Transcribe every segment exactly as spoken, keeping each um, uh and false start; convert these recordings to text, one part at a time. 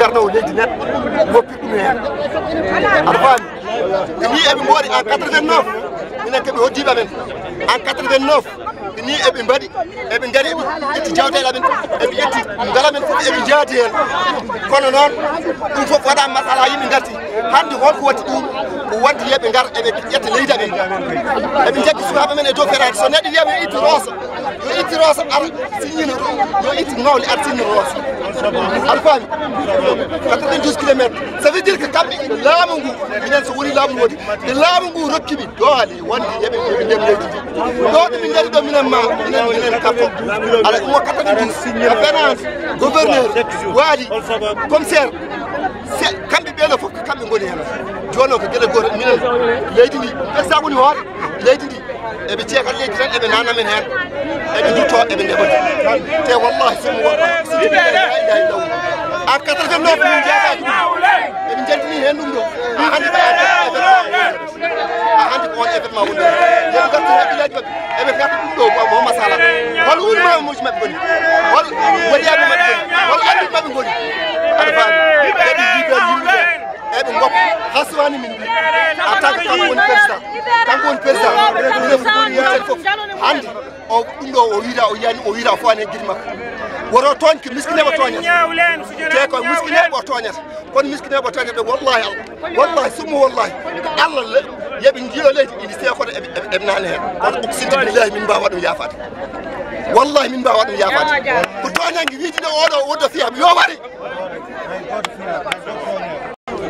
Darnowo leydi neɗɗo, woppi ɗum heen. Aɗa faami? Ɓe nii eɓe mboori en quatre-vingt-neuf, minen ko ɓe hoddiiɓe amen. En quatre-vingt-neuf, ɓe nii eɓe mbaɗi, eɓe ngari, eɓe ƴetti jawteeɗe amen, eɓe ƴetti ngalu amen fof, eɓe njaadi heen. Kono noon, ɗum fof waɗaama masala, yimɓe ngarti. Hannde hol ko waɗi ɗum? Ko waɗde yo ɓe ngar, eɓe ƴetta leydi amen. Eɓe njaggi sukaaɓe men e dow feraade. So neɗɗo wiyama yo ittu Rooso, yo ittu Rooso, ara siññino, yo ittu Ngawle, ara siññino Rooso. Aɗa faami? Quatre-vingt-douze kilomètres. Ça veut dire que kamɓe laamu ngu, minen so woni laamu woodi, nde laamu ngu rokki mi doole wonde yo ɓe, yo ɓe ndem leydi ndi. Ɗo ɗo min ngari ɗo, minen ma, minen, minen kafo. Aɗa ummo quatre-vingt-douze, a fenaande, gouverneur, waali, commissaire, se, kamɓe ɓeɗo fof ko kamɓe ngoni heen. Jooni o ko geɗe gooto, minen leydi ndi, président woni hoore leydi ndi. Eɓe ceeka leydi tan, eɓe naana men heen. Eɓe ndutto, eɓe ndeɓa. Te wallahi, summa wallahi, si la ilaha illallah. En quatre-vingt-neuf, min jeeɗaaki ɗum. Eɓe njaltini heen ɗum ɗo. Haa hannde ko A hannde ko on événement woni ɗo. Yo ɓe ngartu heen village maɓɓe. Eɓe ngartu ɗum ɗo, ko Mama Sala. Hol woni maamuuji maɓɓe ngoni? Hol waliyaaɓe maɓɓe ngoni? Hol anndi maɓɓe ngoni? Aɗa faami? Kadi leader yimɓe ɓe, eɓe ngoppa. Haswani min mbi. En tant que kanko woni président. Kanko woni président. Ɗum fof. Hannde o, ɗum ɗo o wira, o yani, o wira fof ane giri makko. Woto tooñ ko miskineeɓe tooñata. Te ko miskineeɓe o tooñata. Kono miskineeɓe o tooñata ɓe, wallahi Allah. Wallahi, summa wallahi. Allah le, yo ɓe njiilo leydi, ɗiɗi seekoto eɓe, eɓe, eɓe naane heen. Kono uqsidu billahi min mbaawa ɗum yaafaade. Wallahi min mbaawa ɗum yaafaade. Ko tooñange wiide ɗo oɗo woddo fiya mi yo wari.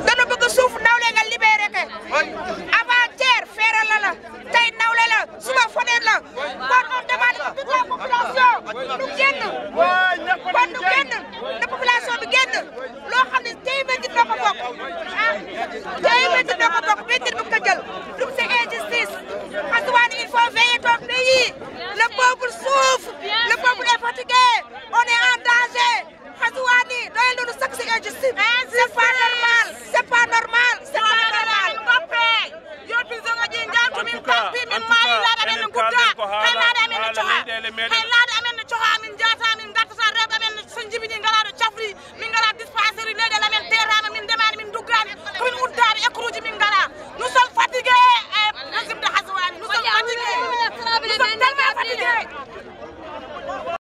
Dano bëgg suuf ndaw le nga libéré ke. Avant-hier, feeral la la. Tey nawle la, suba faneen la. Kon on demande que toute la population nu génn. Kon nu génn, na population bi génn. Loo xam ne téeméer nit ñoo ko bokk. Ah, téeméer nit ñoo ko bokk, benn nit bu ko jël. Donc c'est injustice. Assoumani, il faut veiller ton pays. Le peuple souffre. Le peuple est fatigué. On est en danger. Haswani, doyal ɗum sakko si injustice. C'est pas normal. C'est pas normal. C'est pas normal. Yo prison ngaji njaltu min kampi min maayi laada men gudda. Hay laada men coha. Hay laada